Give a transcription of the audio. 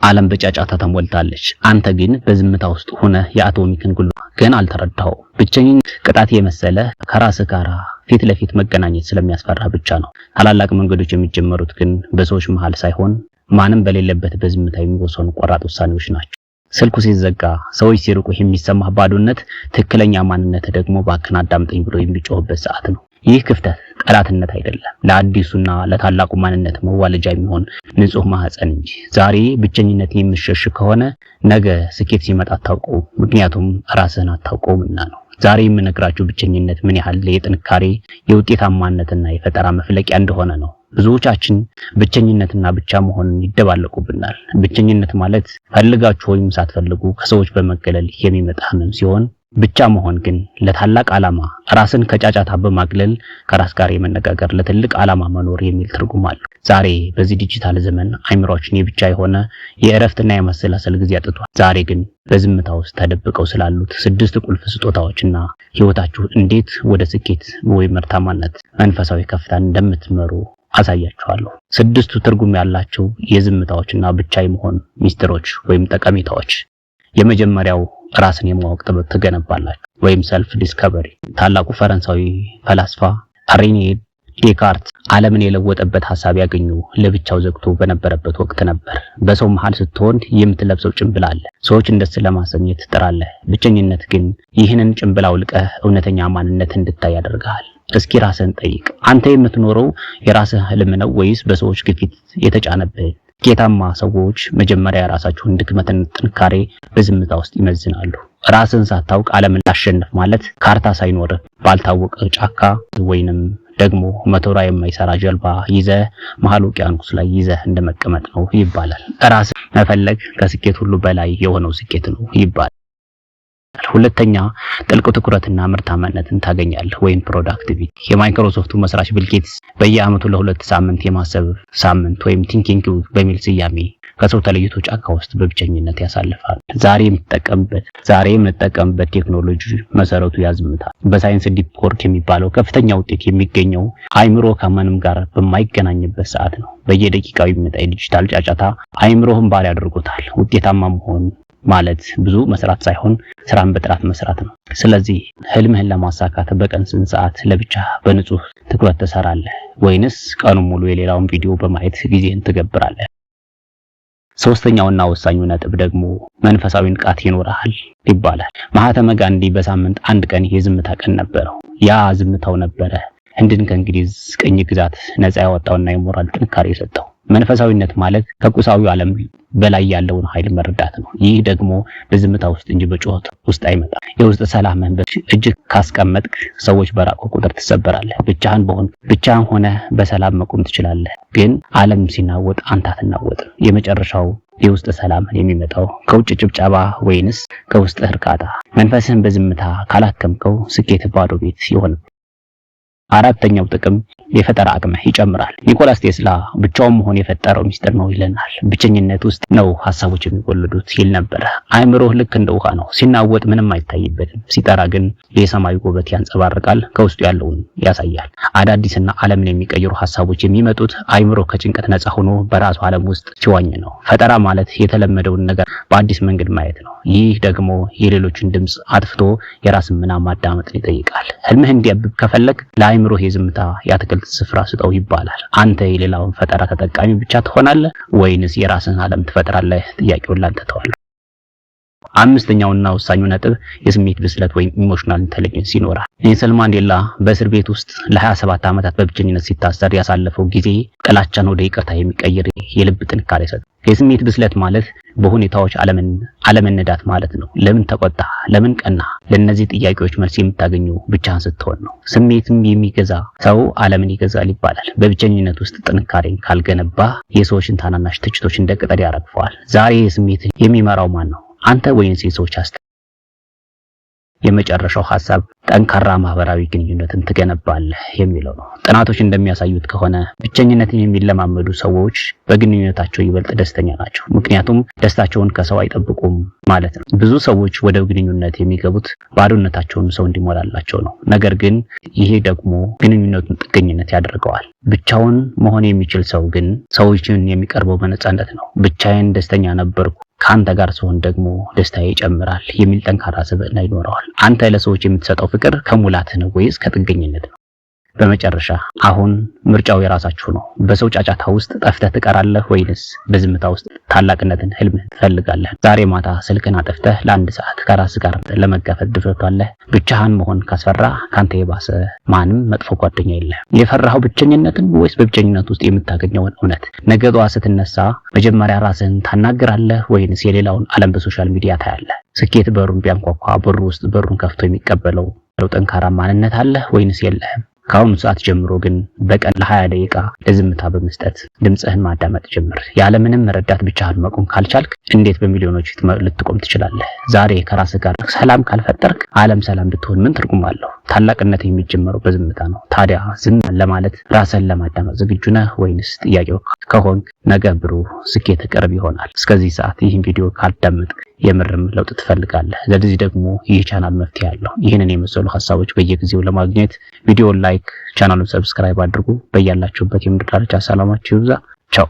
ዓለም በጫጫታ ተሞልታለች። አንተ ግን በዝምታ ውስጥ ሆነህ የአቶሚክን ጉልበት ገና አልተረዳኸውም። ብቸኝነት ቅጣት የመሰለ ከራስህ ጋር ፊት ለፊት መገናኘት ስለሚያስፈራ ብቻ ነው። ታላላቅ መንገዶች የሚጀመሩት ግን በሰዎች መሃል ሳይሆን ማንም በሌለበት በዝምታ የሚወሰኑ ቆራጥ ውሳኔዎች ናቸው። ስልኩ ሲዘጋ፣ ሰዎች ሲርቁ የሚሰማህ ባዶነት፣ ትክክለኛ ማንነት ደግሞ "ባክህን አዳምጠኝ" ብሎ የሚጮህበት ሰዓት ነው። ይህ ክፍተት ጠላትነት አይደለም፣ ለአዲሱና ለታላቁ ማንነት መዋለጃ የሚሆን ንጹህ ማህፀን እንጂ። ዛሬ ብቸኝነት የምትሸሽ ከሆነ ነገ ስኬት ሲመጣ አታውቀውም፣ ምክንያቱም ራስህን አታውቀውምና ነው። ዛሬ የምነግራችሁ ብቸኝነት ምን ያህል የጥንካሬ፣ የውጤታማነትና የፈጠራ መፍለቂያ እንደሆነ ነው። ብዙዎቻችን ብቸኝነትና ብቻ መሆንን ይደባለቁብናል። ብቸኝነት ማለት ፈልጋችሁ ወይም ሳትፈልጉ ከሰዎች በመገለል የሚመጣ ህመም ሲሆን፣ ብቻ መሆን ግን ለታላቅ ዓላማ ራስን ከጫጫታ በማግለል ከራስ ጋር የመነጋገር፣ ለትልቅ ዓላማ መኖር የሚል ትርጉም አለው። ዛሬ በዚህ ዲጂታል ዘመን አይምሯችን የብቻ የሆነ የእረፍትና የማሰላሰል ጊዜ አጥቷል። ዛሬ ግን በዝምታ ውስጥ ተደብቀው ስላሉት ስድስት ቁልፍ ስጦታዎችና ህይወታችሁ እንዴት ወደ ስኬት ወይም ምርታማነት፣ መንፈሳዊ ከፍታ እንደምትመሩ አሳያችኋለሁ። ስድስቱ ትርጉም ያላቸው የዝምታዎችና ብቻ የመሆን ሚስጥሮች ወይም ጠቀሜታዎች። የመጀመሪያው ራስን የማወቅ ጥበብ ትገነባላችሁ ወይም self discovery። ታላቁ ፈረንሳዊ ፈላስፋ ሬኔ ዴካርት ዓለምን የለወጠበት ሐሳብ ያገኘው ለብቻው ዘግቶ በነበረበት ወቅት ነበር። በሰው መሃል ስትሆን የምትለብሰው ጭንብል አለ። ሰዎችን ደስ ለማሰኘት ትጥራለህ። ብቸኝነት ግን ይህንን ጭንብል አውልቀህ እውነተኛ ማንነት እንድታይ ያደርግሃል። እስኪ ራስህን ጠይቅ። አንተ የምትኖረው የራስህ ህልም ነው ወይስ በሰዎች ግፊት የተጫነብህ? ስኬታማ ሰዎች መጀመሪያ የራሳቸውን ድክመትና ጥንካሬ በዝምታ ውስጥ ይመዝናሉ። ራስን ሳታውቅ ዓለምን ላሸንፍ ማለት ካርታ ሳይኖርህ ባልታወቀ ጫካ ወይንም ደግሞ ሞተሯ የማይሰራ ጀልባ ይዘህ መሃል ውቅያኖስ ላይ ይዘህ እንደመቀመጥ ነው ይባላል። ራስን መፈለግ ከስኬት ሁሉ በላይ የሆነው ስኬት ነው ይባላል። ሁለተኛ፣ ጥልቅ ትኩረትና ምርታማነትን ታገኛለህ ወይም productivity። የማይክሮሶፍቱ መስራች ቢል ጌትስ በየዓመቱ ለ2 ሳምንት የማሰብ ሳምንት ወይም thinking week በሚል ስያሜ ከሰው ተለይቶ ጫካ ውስጥ በብቸኝነት ያሳልፋል። ዛሬ የምንጠቀምበት ቴክኖሎጂ መሰረቱ ያ ዝምታ። በሳይንስ deep work የሚባለው ከፍተኛ ውጤት የሚገኘው አይምሮ ከማንም ጋር በማይገናኝበት ሰዓት ነው። በየደቂቃው የሚመጣ የዲጂታል ጫጫታ አይምሮህን ባሪያ አድርጎታል። ውጤታማ መሆን ማለት ብዙ መስራት ሳይሆን ስራን በጥራት መስራት ነው። ስለዚህ ህልምህን ለማሳካት በቀን ስንት ሰዓት ለብቻ በንጹህ ትኩረት ትሰራለህ? ወይንስ ቀኑን ሙሉ የሌላውን ቪዲዮ በማየት ጊዜህን ትገብራለህ? ሶስተኛውና ወሳኙ ነጥብ ደግሞ መንፈሳዊ ንቃት ይኖርሃል ይባላል። ማህተመ ጋንዲ በሳምንት አንድ ቀን የዝምታ ቀን ነበረው። ያ ዝምታው ነበረ ህንድን ከእንግሊዝ ቅኝ ግዛት ነፃ ያወጣውና የሞራል ጥንካሬ የሰጠው። መንፈሳዊነት ማለት ከቁሳዊ ዓለም በላይ ያለውን ኃይል መረዳት ነው። ይህ ደግሞ በዝምታ ውስጥ እንጂ በጩኸት ውስጥ አይመጣም። የውስጥ ሰላምህን በእጅህ ካስቀመጥክ ሰዎች በራቁ ቁጥር ትሰበራለህ። ብቻህን ሆነህ በሰላም መቆም ትችላለህ። ግን ዓለም ሲናወጥ አንተ አትናወጥም። የመጨረሻው፣ የውስጥ ሰላም የሚመጣው ከውጭ ጭብጨባ ወይንስ ከውስጥ እርካታ? መንፈስህን በዝምታ ካላከምከው ስኬት ባዶ ቤት ይሆናል። አራተኛው ጥቅም የፈጠራ አቅምህ ይጨምራል። ኒኮላስ ቴስላ "ብቻውን መሆን የፈጠራው ሚስጥር ነው" ይለናል። ብቸኝነት ውስጥ ነው ሀሳቦች የሚወለዱት ይል ነበረ። አእምሮህ ልክ እንደ ውሃ ነው። ሲናወጥ ምንም አይታይበትም። ሲጠራ ግን የሰማዩ ውበት ያንጸባርቃል፣ ከውስጡ ያለውን ያሳያል። አዳዲስና ዓለምን የሚቀይሩ ሀሳቦች የሚመጡት አእምሮ ከጭንቀት ነፃ ሆኖ በራሱ ዓለም ውስጥ ሲዋኝ ነው። ፈጠራ ማለት የተለመደውን ነገር በአዲስ መንገድ ማየት ነው። ይህ ደግሞ የሌሎችን ድምፅ አጥፍቶ የራስን ምናብ ማዳመጥን ይጠይቃል። ህልምህ እንዲያብብ ከፈለግክ ለአእምሮህ የዝምታ የአትክልት ስፍራ ስጠው ይባላል። አንተ የሌላውን ፈጠራ ተጠቃሚ ብቻ ትሆናለህ ወይንስ የራስህን ዓለም ትፈጥራለህ? ጥያቄውን ላንተ ተዋለሁ። አምስተኛውና ወሳኙ ነጥብ የስሜት ብስለት ወይም emotional intelligence ይኖራል። ኔልሰን ማንዴላ በእስር ቤት ውስጥ ለ27 ዓመታት በብቸኝነት ሲታሰር ያሳለፈው ጊዜ ጥላቻን ወደ ይቅርታ የሚቀይር የልብ ጥንካሬ ሰጠ። የስሜት ብስለት ማለት በሁኔታዎች አለመነዳት ማለት ነው። ለምን ተቆጣ? ለምን ቀና? ለእነዚህ ጥያቄዎች መልስ የምታገኘው ብቻህን ስትሆን ነው። ስሜትም የሚገዛ ሰው ዓለምን ይገዛል ይባላል። በብቸኝነት ውስጥ ጥንካሬን ካልገነባ የሰዎችን ታናናሽ ትችቶች እንደ ቅጠል ያረግፈዋል። ዛሬ ስሜትን የሚመራው ማን ነው? አንተ ወይንስ የሰዎች አስተያየት? የመጨረሻው ሐሳብ ጠንካራ ማህበራዊ ግንኙነትን ትገነባለህ የሚለው ነው። ጥናቶች እንደሚያሳዩት ከሆነ ብቸኝነትን የሚለማመዱ ሰዎች በግንኙነታቸው ይበልጥ ደስተኛ ናቸው። ምክንያቱም ደስታቸውን ከሰው አይጠብቁም ማለት ነው። ብዙ ሰዎች ወደ ግንኙነት የሚገቡት ባዶነታቸውን ሰው እንዲሞላላቸው ነው። ነገር ግን ይሄ ደግሞ ግንኙነቱን ጥገኝነት ያደርገዋል። ብቻውን መሆን የሚችል ሰው ግን ሰዎችን የሚቀርበው በነፃነት ነው። ብቻዬን ደስተኛ ነበርኩ፣ ከአንተ ጋር ስሆን ደግሞ ደስታዬ ይጨምራል የሚል ጠንካራ ስብዕና ይኖረዋል። አንተ ለሰዎች የምትሰጠው ፍቅር ከሙላትህ ነው ወይስ ከጥገኝነት ነው? በመጨረሻ አሁን ምርጫው የራሳችሁ ነው። በሰው ጫጫታ ውስጥ ጠፍተህ ትቀራለህ ወይንስ በዝምታ ውስጥ ታላቅነትን ህልም ትፈልጋለህ? ዛሬ ማታ ስልክን አጥፍተህ ለአንድ ሰዓት ከራስህ ጋር ለመጋፈጥ ድፍረቱ አለህ? ብቻህን መሆን ካስፈራ ካንተ የባሰ ማንም መጥፎ ጓደኛ የለህም። የፈራኸው ብቸኝነትን ወይስ በብቸኝነት ውስጥ የምታገኘውን እውነት? ነገ ጠዋት ስትነሳ መጀመሪያ ራስህን ታናግራለህ ወይንስ የሌላውን ዓለም በ social media ታያለህ? ስኬት በሩን ቢያንኳኳ በሩ ውስጥ በሩን ከፍቶ የሚቀበለው ጠንካራ ማንነት አለህ ወይንስ የለህም? ከአሁኑ ሰዓት ጀምሮ ግን በቀን ለ20 ደቂቃ ለዝምታ በመስጠት ድምፅህን ማዳመጥ ጀምር። ያለምንም ረዳት ብቻህን መቆም ካልቻልክ እንዴት በሚሊዮኖች ፊት ልትቆም ትችላለህ? ዛሬ ከራስህ ጋር ሰላም ካልፈጠርክ ዓለም ሰላም ብትሆን ምን ትርጉም አለው? ታላቅነት የሚጀመረው በዝምታ ነው። ታዲያ ዝም ለማለት ራስህን ለማዳመጥ ዝግጁ ነህ ወይንስ ጥያቄው ከሆንክ ነገ ብሩህ ስኬት ቅርብ ይሆናል። እስከዚህ ሰዓት ይህን ቪዲዮ ካዳመጥክ የምርም ለውጥ ትፈልጋለህ። ለዚህ ደግሞ ይህ ቻናል መፍትሄ አለው። ይህንን የመሰሉ ሀሳቦች በየጊዜው ለማግኘት ቪዲዮን like፣ ቻናሉን subscribe አድርጉ። በያላችሁበት የምድር ዳርቻ ሰላማችሁ ይብዛ። ቻው።